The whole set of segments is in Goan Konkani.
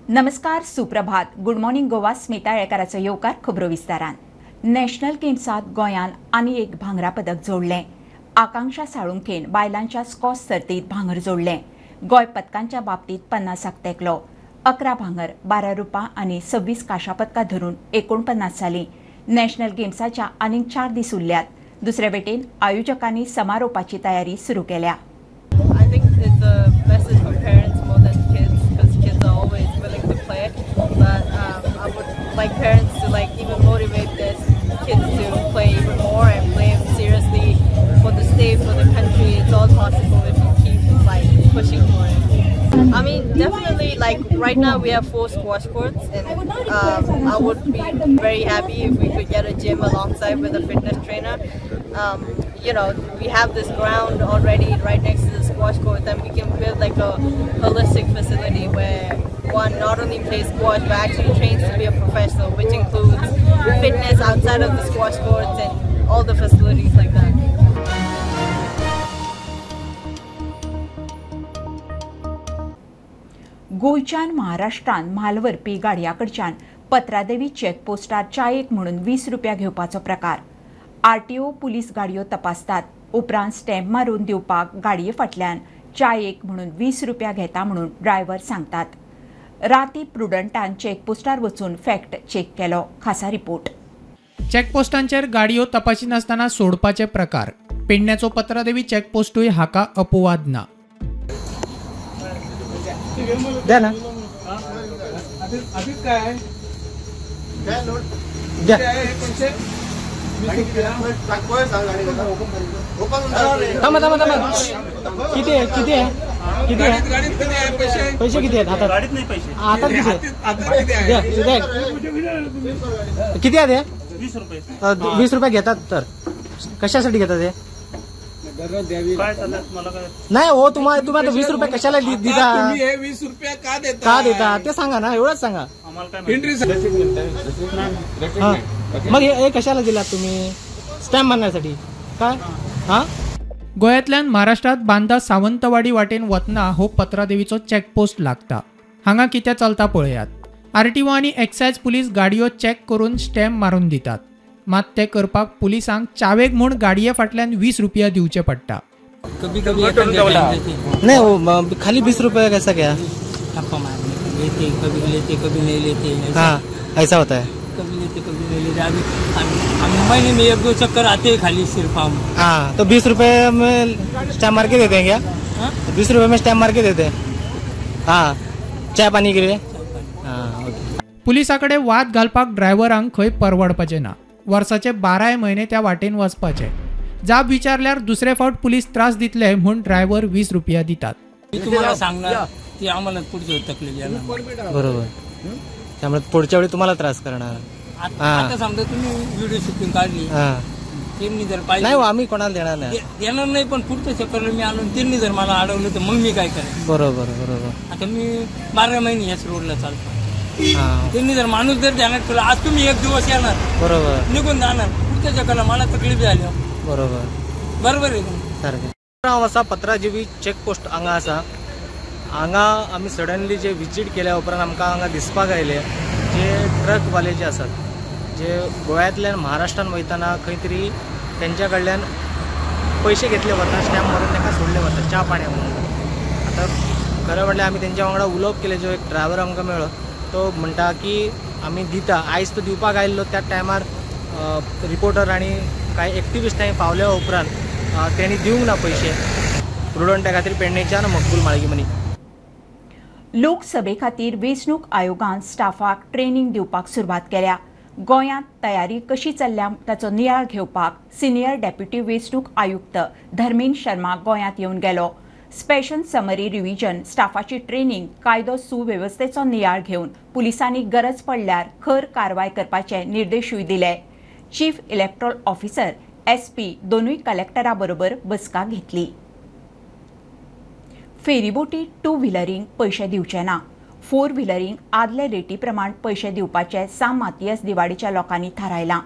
नमस्कार, सुप्रभात, गुड मॉर्निंग गोवा. स्मिता येळकाराचो येवकार खबरो विस्तारान. नॅशनल गेम्सात गोंयान आनी एक भांगरा पदक जोडलें. आकांक्षा साळुंखेन बायलांच्या स्कॉश सर्तीत भांगर जोडलें. गोंय पदकांच्या बाबतीत 50 तेंकलो. 11 भांगर, 12 रुपा आनी 26 कांश्या पदकां धरून 49 जालीं. नॅशनल गेम्साच्या आनीक 4 दीस उरल्यात. दुसरे वटेन आयोजकांनी समारोपाची तयारी सुरू केल्या. I think it's a message for parents more than kids, because kids are always willing to play. But I would like parents to even motivate their kids to play even more and play seriously for the state, for the country. It's all possible if you keep pushing for it. I mean, definitely, right now we have 4 squash courts, and I would be very happy if we could get a gym alongside with a fitness trainer. You know, we have this ground already right next to the squash court, and we can build a holistic facility where one not only plays squash but actually trains to be a professional, which includes fitness outside of the squash courts and all the facilities like that. गोंयच्यान महाराष्ट्रान म्हाल व्हरपी गाडयां कडच्यान पत्रादेवी चेकपोस्टार चायेक म्हणून 20 रुपया घेवपाचो प्रकार. आरटीओ पुलीस गाडयो तपासतात, उपरांत स्टॅम्प मारून दिवपाक गाडये फाटल्यान चायेक म्हणून 20 रुपया घेता म्हणून ड्रायव्हर सांगतात. राती प्रुडंटान चेकपोस्टार वचून फॅक्ट चेक केलो. खासा रिपोर्ट. चेकपोस्टांचेर गाडयो तपासिनासतना सोडपाचे प्रकार. पेडण्याचो पत्रादेवी चेकपोस्टूय हाका अपवाद ना. द्या ना द्या. थांबा थांबा थांबा. किती आहे किती आहे किती आहे पैसे किती आहेत हातात? हातात किती आहेत? किती आहेत? 20 रुपये घेतात. तर कशासाठी घेतात हे? नाही हो, तुम्हाला तुम्ही आता 20 रुपये कशाला दिता? 20 रुपये का देता? का देता ते सांगा ना, एवढंच सांगा. मग हे कशाला दिलात तुम्ही? स्टॅम्प मारण्यासाठी काय? हा, गोंयांतल्यान महाराष्ट्रात बांदा सावंतवाडी वाटेन वतना हो पत्रादेवीचो चेकपोस्ट लागता. हांगा कितें चलता पळयात. आरटीओ आनी एक्सायज पुलीस गाडयो चेक करून स्टॅम्प मारून दितात. मात ते करपाक पुलिसांक चावेक म्हूण गाडये फाटल्यान 20 रुपया दिवचे पडटा. कभी कभी नहीं, वो खाली 20 रुपये कैसा क्या? लेते कभी लेते कभी नहीं लेते. हाँ, ऐसा होता है, कभी लेते कभी नहीं लेते. अभी हम महीने में 1-2 चक्कर आते हैं खाली सिर्फ हम. हाँ, तो 20 रुपये में स्टैम्प मार के देते हैं क्या? 20 रुपये में स्टैम्प मार के देते हैं. हाँ, चाय पानी के लिए. हाँ, पुलिसा कडेन वाद घालपाक ड्रायव्हरांक खंय परवडपाचें ना. वर्साचे 12 म्हयने त्या वाटेन वचपाचे. जाब विचारल्यार दुसरे फावट पुलीस त्रास दितले म्हूण ड्रायव्हर 20 रुपया दितात. मी तुम्हाला सांगणार ती आम्हाला पुढची तकलीफ येणार. बरोबर, त्यामुळे पुढच्या वेळी तुम्हाला त्रास करणार. आता समजा तुम्ही व्हिडिओ शूटिंग काढली, त्यांनी जर पाहिजे नाही, आम्ही कोणाला देणार नाही, देणार नाही. पण पुढच्या चक्करला मी आलो, त्यांनी जर मला अडवलं तर मग मी काय करेन? बरोबर बरोबर. आता मी 12 महिने याच रोडला चालतो. त्यांनी जर माणूस जर ध्यानात ठेवला, आज तुम्ही एक दिवस येणार, बरोबर, निघून जाणार, पुढच्या चक्करला मला तकलीफ झाली. बरोबर बरोबर आहे सारखें. हांव आसा पत्रादेवी चेकपोस्ट हांगा आसा. हांगा आमी सडनली जे विजीट केल्या उपरांत आमकां हांगा दिसपाक आयलें जे ट्रकवाले जे आसात, जे गोंयांतल्यान महाराष्ट्रान वयतना खंय तरी तेंच्या कडल्यान पयशे घेतले वता, स्टॅम्प मारून तांकां सोडले वता च्या पाण्या म्हणून. आतां खरें म्हणल्यार आमी तेंच्या वांगडा उलोवप केलें. जो एक ड्रायव्हर आमकां मेळ्ळो तो म्हणटा की आमी दिता. आयज तो दिवपाक आयिल्लो त्या टायमार रिपोर्टर आनी कांय एक्टिविस्ट थंय पावल्या उपरांत तेणी दिवंक ना पयशे. प्रुडंटा खातीर पेडणेच्यान मकबूल माळगीमनी. लोकसभे खातीर वेंचणूक आयोगान स्टाफाक ट्रेनिंग दिवपाक सुरवात केल्या. गोंयांत तयारी कशी चल्ल्या ताचो नियाळ घेवपाक सिनियर डेप्युटी वेंचणूक आयुक्त धर्मेन शर्मा गोंयांत येवन गेलो. स्पेशल समरी रिव्हिजन स्टाफाची ट्रेनिंग, कायदो सुवेवस्थेचो नियाळ घेवन पुलिसांनी गरज पडल्यार खर कारवाय करपाचे निर्देशूय दिले. चीफ इलेक्ट्रॉल ऑफिसर, एसपी दोनूय कलेक्टरा बरोबर बसका घेतली. फेरीबोटी टू व्हिलरींक पयशे दिवचे ना. फोर व्हिलरींक आदले रेटी प्रमाण पयशे दिवपाचे सां मातियस दिवाडीच्या लोकांनी थारायलां.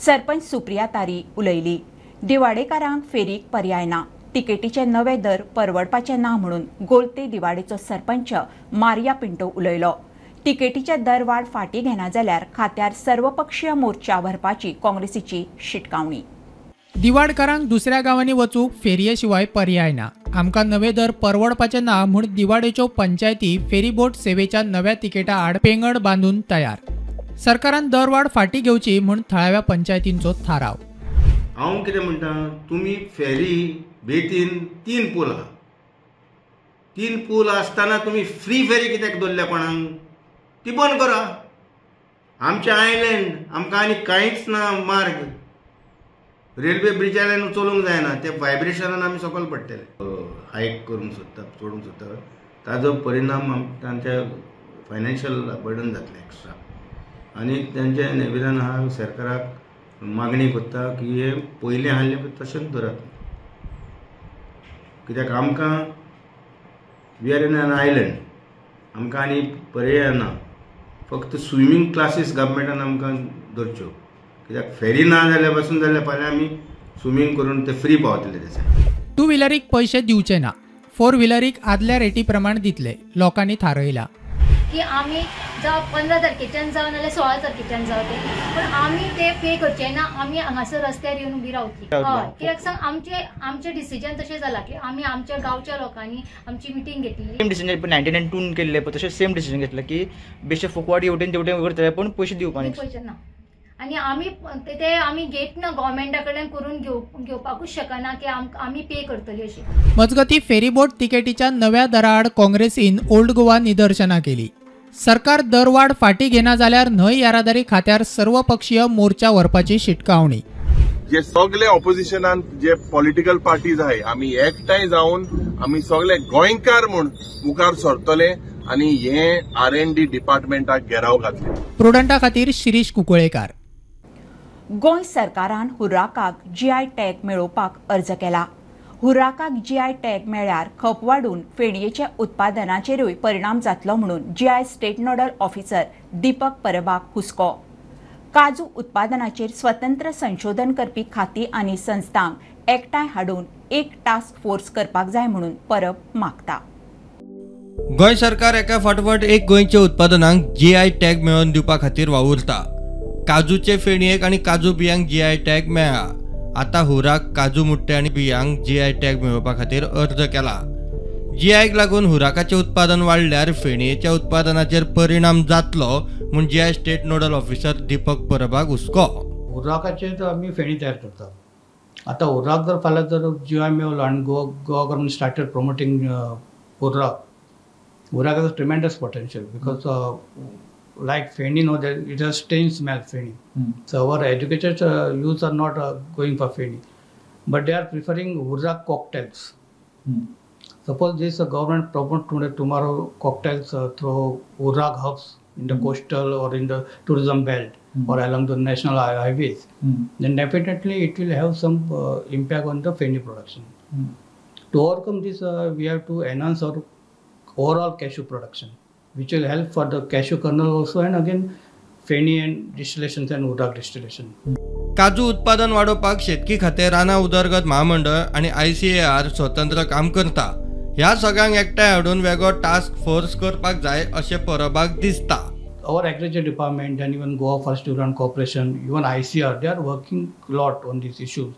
सरपंच सुप्रिया तारी उलयली. दिवाडेकारांक फेरीक पर्याय ना. तिकेटीचे नवे दर परवडपाचे ना म्हणून गोलते दिवाडेचो सरपंच मारिया पिंटो उलयलो. तिकेटीचे दरवाड फाटी घेना जाल्यार खात्यार सर्वपक्षीय मोर्चा भरपाची काँग्रेसीची शिटकावणी. दिवाडकारांक दुसऱ्या गांवांनी वचूंक फेरये शिवाय पर्याय ना. आमकां नवे दर परवडपाचे ना म्हूण दिवाडेच्यो पंचायती फेरीबोट सेवेच्या नव्या तिकेटा आड पेंगड बांदून तयार. सरकारान दरवाड फाटी घेवची म्हूण थळाव्या पंचायतींचो थाराव. हांव कितें म्हणटा, तुमी फेरी बेतीन 3 पूल आहा, 3 पूल आसतना तुमी फ्री फेरी कित्याक दवरल्या कोणाक? ती बंद करा. आमचें आयलँड, आमकां आनी कांयच ना मार्ग. रेल्वे ब्रिजाल्यान चलूंक जायना, ते व्हायब्रेशनान आमी सकयल पडटले. हायक करूंक सोदता, चडूंक सोदता, ताजो परिणाम तांच्या फायनान्शियल बर्डन जातलें एक्स्ट्रा. आनी तांचें निवेदन आहा सरकाराक मागणी करता की हे पयलें आहलें पळय तशेंच दवरात, कित्याक आमकां we are in an island, आमकां आनी पर्याय ना. फक्त स्विमींग क्लासीस गव्हर्मेंटान आमकां दवरच्यो, कित्याक फेरी ना जाल्यार पासून जाल्यार फाल्यां आमी स्विमींग करून ते फ्री पावतले. ते टू व्हिलरीक पयशे दिवचे ना, फोर व्हिलरीक आदल्या रेटी प्रमाण दितले, लोकांनी थारयला. की आमी जावं 15 तारखेच्यान जावं नाल्यार 16 तारखेच्यान जावं ते, पूण आमी ते पे करचे ना. आमी हांगासर रस्त्यार येवन उबी रावतली. हय, कित्याक सांग, आमचें डिसिजन तशें जालां की आमी आमच्या गांवच्या लोकांनी आमची मिटींग घेतली. सेम डिसिजन 1992 केल्लें पळय तशें सेम डिसिजन घेतलें की बेश्टे फुकवाट हेवटेन तेवटेन करतले पूण पयशे दिवपाक पयशे ना. आनी आमी ते आमी घेतना गव्हर्मेंटा कडल्यान करून घेवपाकूच शकना की आमी पे करतली अशी. मजगती फेरीबोट तिकेटीच्या नव्या दराआड काँग्रेसीन ओल्ड गोवा निदर्शनां केली. सरकार दरवाड फाटी घेना जाल्यार न्हंय येरादारी खात्यार सर्वपक्षीय मोर्चा व्हरपाची शिटकावणी. जे सगळे ऑपोजिशनान जे पॉलिटिकल पार्टीज आहाय आमी एकठांय जावन आमी सगळे गोंयकार म्हूण मुखार सरतले आनी हे R&D डिपार्टमेंटाक घेराव घातले. प्रुडंटा खातीर शिरीष कुंकळेकार. गोंय सरकारान हुर्राकाक जीआय टॅग मेळोवपाक अर्ज केला. हुर्राकाक जीआय टॅग मेळ्ळ्यार खप वाडून फेणयेच्या उत्पादनाचेरूय परिणाम जातलो म्हणून GI state nodal officer Deepak परबाक हुस्को. काजू उत्पादनाचेर स्वतंत्र संशोधन करपी खाती आनी संस्थांक एकठांय हाडून एक टास्क फोर्स करपाक जाय म्हणून परब मागता. गोंय सरकार एका फाटोफाट एक गोंयच्या उत्पादनांक जीआय टॅग मेळोवन दिवपा खातीर वावुरता. काजूचे फेणयेक आनी काजू बियांक जीआय टॅग मेळ्ळा. आतां हुर्राक, काजू मुट्टे आनी बियांक जीआय टॅग मेळोवपा खातीर अर्ज केला. जीआयक लागून हुर्राकाचें उत्पादन वाडल्यार फेणयेच्या उत्पादनाचेर परिणाम जातलो म्हूण GI state nodal officer Deepak परबाक हुस्को. हुर्राकाचेर आमी फेणी तयार करतात. आतां हुर्राक जर फाल्यां जर जीआय मेळलो आनी Goa government started promoting hurrak, hurrak has a tremendous potential because like feni, no, it has strange smell, feni. So our educated youths are not going for feni, but they are preferring hurrak cocktails. Suppose this government promote today, tomorrow cocktails through hurrak hubs in the coastal or in the tourism belt or along the national highways, then definitely it will have some impact on the feni production. To overcome this, we have to enhance our overall cashew production, which will help for the cashew kernel also, and again feni and distillations and hurrak distillation. काजू उत्पादन वाडोवपाक शेतकी खातें, रानां उदरगत महामंडळ आनी ICAR स्वतंत्र काम करता. ह्या सगळ्यांक एकठांय हाडून वेगळो टास्क फोर्स करपाक जाय अशें परबाक दिसता. Our agriculture department and even Goa Forest Development Corporation, even ICR, they are working a lot on these issues,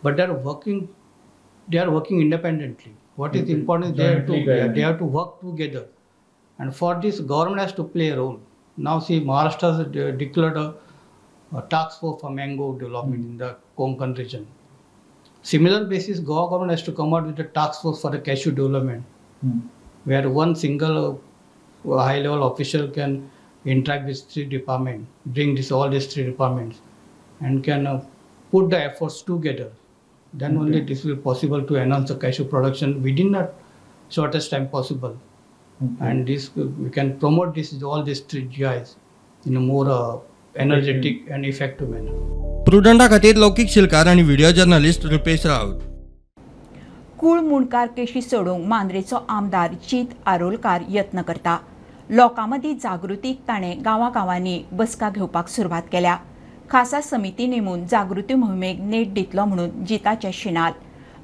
but they are working independently. What is important is they have to work together, and for this government has to play a role. Now see, Maharashtra has declared a task force for mango development in the Konkan region. Similar basis, Goa government has to come out with a task force for the cashew development, where one single high level official can interact with three departments, bring this all these three departments, and can put the efforts together. Then only this will be possible to enhance the cashew production within the shortest time possible. And this we can promote this all these three GIs in a more energetic and effective manner. प्रुडंटा खातीर लौकीक शिलकार आनी व्हिडिओ जर्नलिस्ट रुपेश राऊत. कूळ मुंडकार केशी सोडोवंक मांद्रेचो आमदार जीत आरोलकार यत्न करता. लोकां मदीं जागृतीक ताणें गांवागांवांनी बसका घेवपाक सुरवात केल्या. खासा समिती नेमून जागृती मोहिमेक नेट दितलो म्हणून जिताचे शिणाल.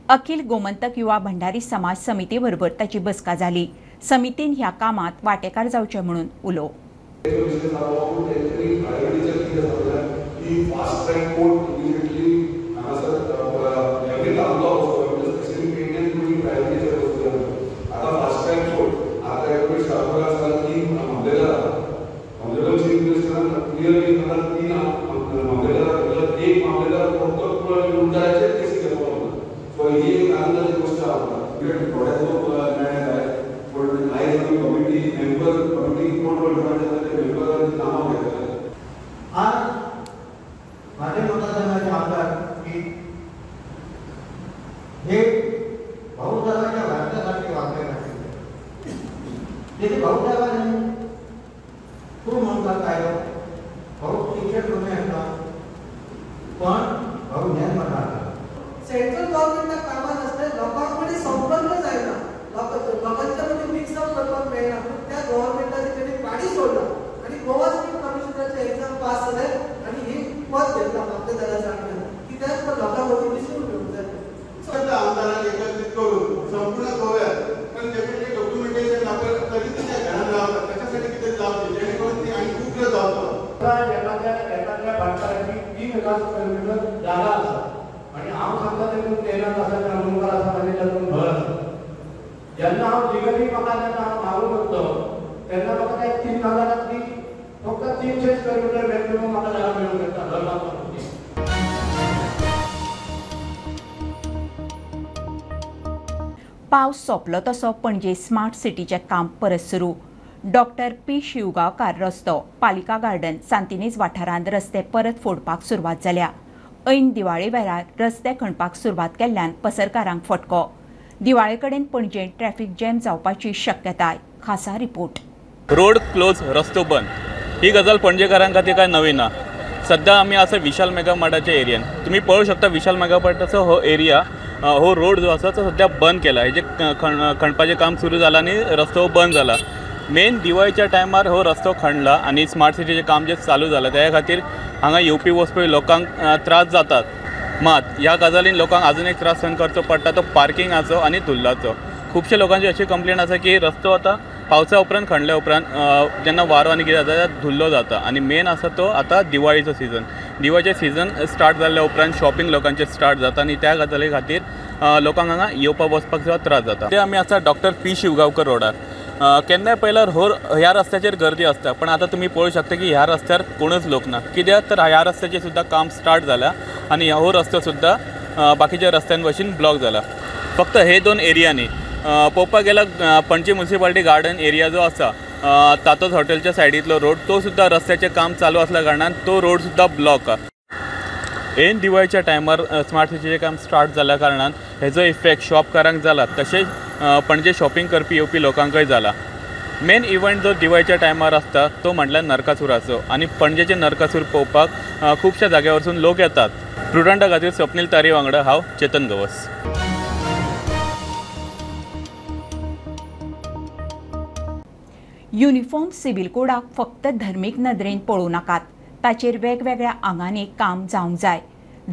अखिल गोमंतक युवा भंडारी समाज समिती बरोबर ताची बसका जाली. समितीन ह्या कामात वांटेकार जावचे म्हणून उलो. सेंट्रल गव्हर्नमेंटाक कामां नासता, लोकां कडेन संपर्क जायना, लोकांच्या मदीं मिक्स अप करपाक मेळना, पूण त्या गव्हर्नमेंटाचे तेणी पाणी सोडला आनी गोवा स्टेट कमिशनराचे एग्जाम पास जाले आनी ही पद घेतला मामलेदाराच्या अंडर, कित्याक तर लोकां मदीं मिसळून घेवंक जाय. आमदारांक एकत्रित करून संपूर्ण गोव्यात कारण डेफिनेटली डॉक्युमेंटेशन आपण तरी त्या घरात लावतात त्याच्यासाठी किती लावते जेणेकरून ती आणि उग्र जावं. एखाद्या भाटकाराची 3000 किलोमीटर जागा आसा आनी हांव सांगता तेतून 13 आसा, आमोणकर आसा आनी तातूंत घर आसा. जेन्ना हांव लिगली म्हाका जेन्ना हांव मागूंक वतलो तेन्ना म्हाका त्या 3000 फक्त 300 स्क्वेअर मिटर मॅक्सिमम म्हाका जागा मेळूंक शकता घर बांदपाक. पावस सोंपलो तसो पणजे स्मार्ट सिटीचें काम परत सुरू. डॉक्टर पी शिवगांवकार रस्तो, पालिका गार्डन, सांतिनेज वाठारांत रस्ते परत फोडपाक सुरवात जाल्या. ऐन दिवाळे वेळार रस्ते खणपाक सुरवात केल्ल्यान पसरकारांक फटको. दिवाळे कडेन पणजेंत ट्रॅफिक जॅम जावपाची शक्यताय. खासा रिपोर्ट. रोड क्लोज, रस्तो बंद ही गजाल पणजेकारां खातीर काय नवी ना. सध्या आमी आसा विशाल मेगा मार्टाच्या एरियान. तुमी पळोवंक शकता विशाल मेगा मार्टाचो हो एरिया, हो रोड जो आसा तो सध्या बंद केला. हेजे खणपाचें काम सुरू जालां आनी रस्तो बंद जाला. मेन दिवाळीच्या टायमार हो रस्तो खणला आनी स्मार्ट सिटीचें काम जें चालू जालां त्या खातीर हांगा येवपी वचपी लोकांक त्रास जातात. मात ह्या गजालीन लोकांक आजून एक त्रास सहन करचो पडटा तो पार्किंगाचो आनी धुल्लाचो. खुबशे लोकांची अशी कंप्लेन आसा की रस्तो आतां पावसा उपरांत खणल्या उपरांत जेन्ना वारो आनी कितें जाता धुल्लो जाता आनी मेन आसा तो आतां दिवाळीचो सिजन. दिवाळीचें सिजन स्टार्ट जाल्ल्या उपरांत शॉपिंग लोकांचें स्टार्ट जाता आनी त्या गजाली खातीर लोकांक हांगा येवपा वचपाक सुद्दां त्रास जाता. ते आमी आसा डॉक्टर पी शिवगांवकर रोडार. केन्नाय पळयल्यार हो ह्या रस्त्याचेर गर्दी आसता, पण आतां तुमी पळोवंक शकता की ह्या रस्त्यार कोणूच लोक ना. कित्याक तर ह्या रस्त्याचें सुद्दां काम स्टार्ट जालां आनी हो रस्तो सुद्दां बाकीच्या रस्त्यां भशेन ब्लॉक जाला. फक्त हे दोन एरियांनी पळोवपाक गेल्यार पणजी म्युनिसिपालिटी गार्डन एरिया जो आसा तातोज हॉटेलच्या सायडींतलो रोड तो सुद्दां रस्त्याचें काम चालू आसल्या कारणान तो रोड सुद्दां ब्लॉक. ऐन दिवाळीच्या टायमार स्मार्ट सिटीचें काम स्टार्ट जाल्या कारणान हेजो इफेक्ट शॉपकारांक जाला, तशेंच पणजे शॉपिंग करपी येवपी लोकांकय जाला. मेन इव्हंट जो दिवाळीच्या टायमार आसता तो म्हटल्यार नरकासूराचो आनी पणजेचे नरकासूर पळोवपाक खुबश्या जाग्या वरसून लोक येतात. प्रुडंटा खातीर स्वप्नील तारी वांगडा हांव चेतन गवस. युनिफॉर्म सिव्हिल कोडाक फक्त धर्मीक नदरेन पळोवं नाकात, ताचेर वेगवेगळ्या आंगांनी काम जावंक जाय.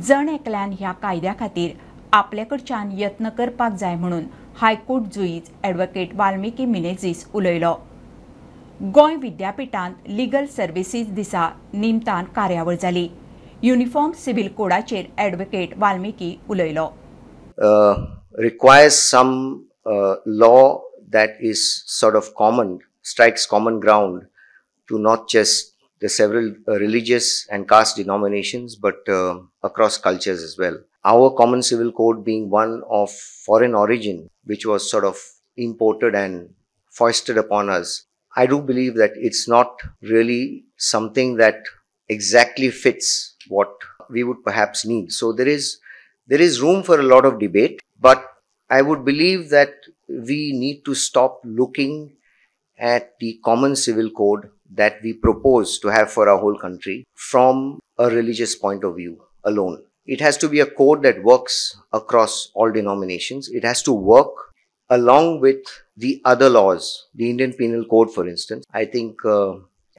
जण एकल्यान ह्या कायद्या खातीर आपले कडच्यान यत्न करपाक जाय म्हणून हायकोर्ट जुईज ॲडव्होकेट वाल्मिकी मिनेझीस उलयलो. गोंय विद्यापिठांत लिगल सर्विसीस दिसा निमतान कार्यावळ जाली. युनिफॉर्म सिव्हिल कोडाचेर ॲडव्होकेट वाल्मिकी उलयलो. Requires some law that is sort of common, strikes common ground to not just the several religious and caste denominations, but across cultures as well. Our common civil code being one of foreign origin, which was sort of imported and foisted upon us, I do believe that it's not really something that exactly fits what we would perhaps need. So there is room for a lot of debate, but I would believe that we need to stop looking at the common civil code that we propose to have for our whole country from a religious point of view alone. It has to be a code that works across all denominations. It has to work along with the other laws, the Indian Penal Code, for instance. I think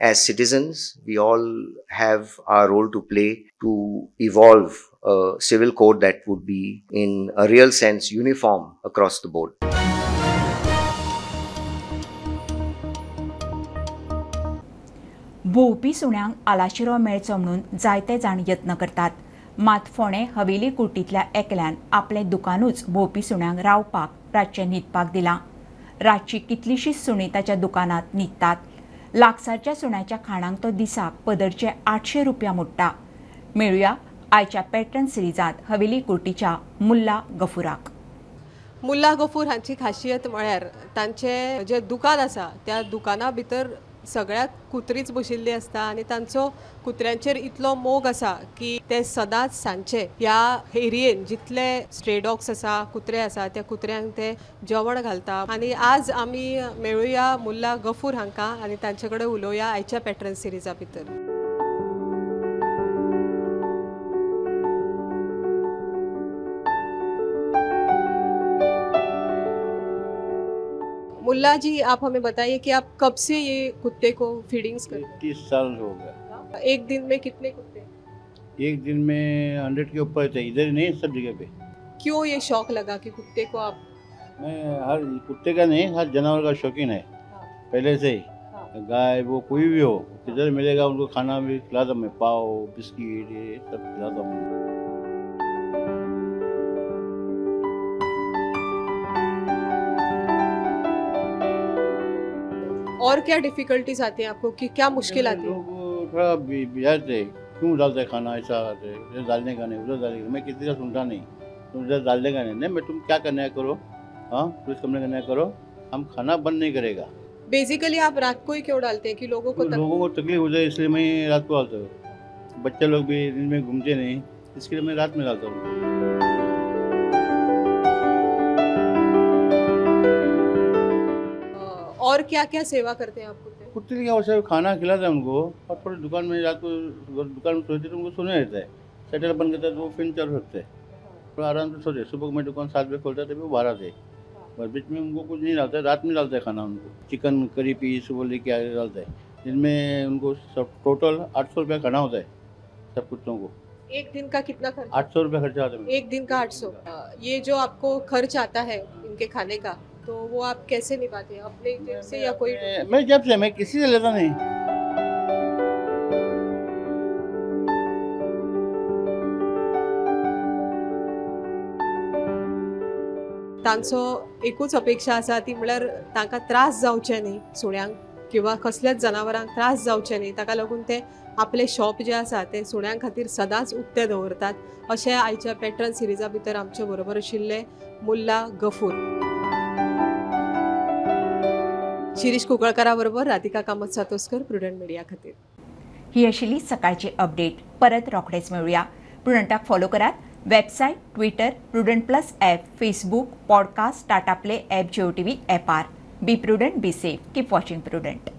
as citizens, we all have our role to play to evolve a civil code that would be, in a real sense, uniform across the board. भोंवपी सुण्यांक आलाशिरो मेळचो म्हणून जायते जाण यत्न करतात. मात फोंडें हवेली कुर्टींतल्या एकल्यान आपलें दुकानूच भोंवपी सुण्यांक रावपाक रातचें न्हिदपाक दिलां. रातची कितलींशींच सुणीं ताच्या दुकानांत न्हिदतात. लागसारच्या सुण्याच्या खाणांक तो दिसाक पदरचे 800 रुपया मोडटा. मेळुया आयच्या पॅटर्न सिरिजांत हवेली कुर्टीच्या मुल्ला गफूराक. मुल्ला गफूर हांची खासियत म्हळ्यार तांचें जें दुकान आसा त्या दुकाना भितर सगळ्याक कुत्रीच बशिल्ली आसता आनी तांचो कुत्र्यांचेर इतलो मोग आसा की ते सदांच सांजचे ह्या एरियेन जितले स्ट्रे डॉग्स आसा, कुत्रे आसा, त्या कुत्र्यांक ते जेवण घालता. आनी आज आमी मेळुया मुल्ला गफूर हांकां आनी तांचे कडेन उलोवया आयच्या पॅटर्न सिरिजा भितर. मुल्ला जी, आप हमें बताइए कि आप कब से ये कुत्ते को फीडिंग्स करते हैं? 30 साल हो गया. एक दिन में कितने कुत्ते? एक दिन में 100 के ऊपर थे, इधर नहीं सब जगह पे. क्यों ये शौक लगा कि कुत्ते को आप? मैं हर कुत्ते का नहीं, हर जानवर का शौकीन है. हाँ। पहले से ही. हाँ। गाय वो कोई भी हो, किधर मिलेगा उनको खाना भी खिलाता मैं, पाव बिस्किट ये सब खिलाता हूँ. और क्या डिफिकल्टीज आती हैं आपको, कि क्या मुश्किल आती है? लोग थोड़ा बिजाते, क्यों डालते खाना ऐसा, इधर डालने का नहीं, उधर डालने का. मैं किसी का सुनता नहीं, तुम उधर डालने का नहीं, नहीं मैं तुम क्या करना है करो, हाँ पुलिस कमरे करना है करो, हम खाना बंद नहीं करेगा. बेसिकली आप रात को ही क्यों डालते हैं कि लोगों को लोगों को तकलीफ हो जाए इसलिए मैं रात को डालता हूँ. बच्चे लोग भी दिन में घूमते नहीं, इसके लिए मैं रात में डालता हूँ. और क्या क्या सेवा करते हैं आप कुत्ते? कुत्ते की आवश्यक खाना खिलाते हैं उनको, और थोड़ी दुकान में रात को दुकान में सोते तो उनको सोने रहता है. शटर बंद करता है तो वो फिर चालू रखते हैं, थोड़ा आराम से सोते. सुबह में दुकान 7 बजे खोलता है तभी वो बाहर आते, बस बीच में उनको कुछ नहीं डालता है. रात में डालता है खाना उनको, चिकन करी पीस वो लेके आगे डालता है, जिनमें उनको सब टोटल 800 रुपया खाना होता है सब कुत्तों को. एक दिन का कितना खर्च? 800 रुपया खर्चा आता है एक दिन का. 800. ये जो आपको खर्च आता है इनके खाने का, तो वो आप कैसे निभाते हैं, अपने जेब से या कोई? मैं जेब से, मैं किसी से लेता नहीं. तांचो एकूच अपेक्षा आसा ती म्हळ्यार तांकां त्रास जावचे न्ही सुण्यांक किंवा कसल्याच जनावरांक त्रास जावचे न्ही, ताका लागून ते आपले शॉप जे आसा ते सुण्यां खातीर सदांच उक्ते दवरतात. अशें आयच्या पॅटर्न सिरिजा भितर आमचे बरोबर आशिल्ले मुल्ला गफूर. शिरीष कुंकळकारा बरोबर राधिका कामत सातोस्कर, प्रुडंट मिडिया खातीर. ही आशिल्ली सकाळची अपडेट. परत रोखडेच मेळुया. प्रुडंटाक फॉलो करात. Website, Twitter, Prudent plus app, Facebook, podcast, Tata Play app, Jio TV ॲपार. Be prudent, be safe, keep watching Prudent.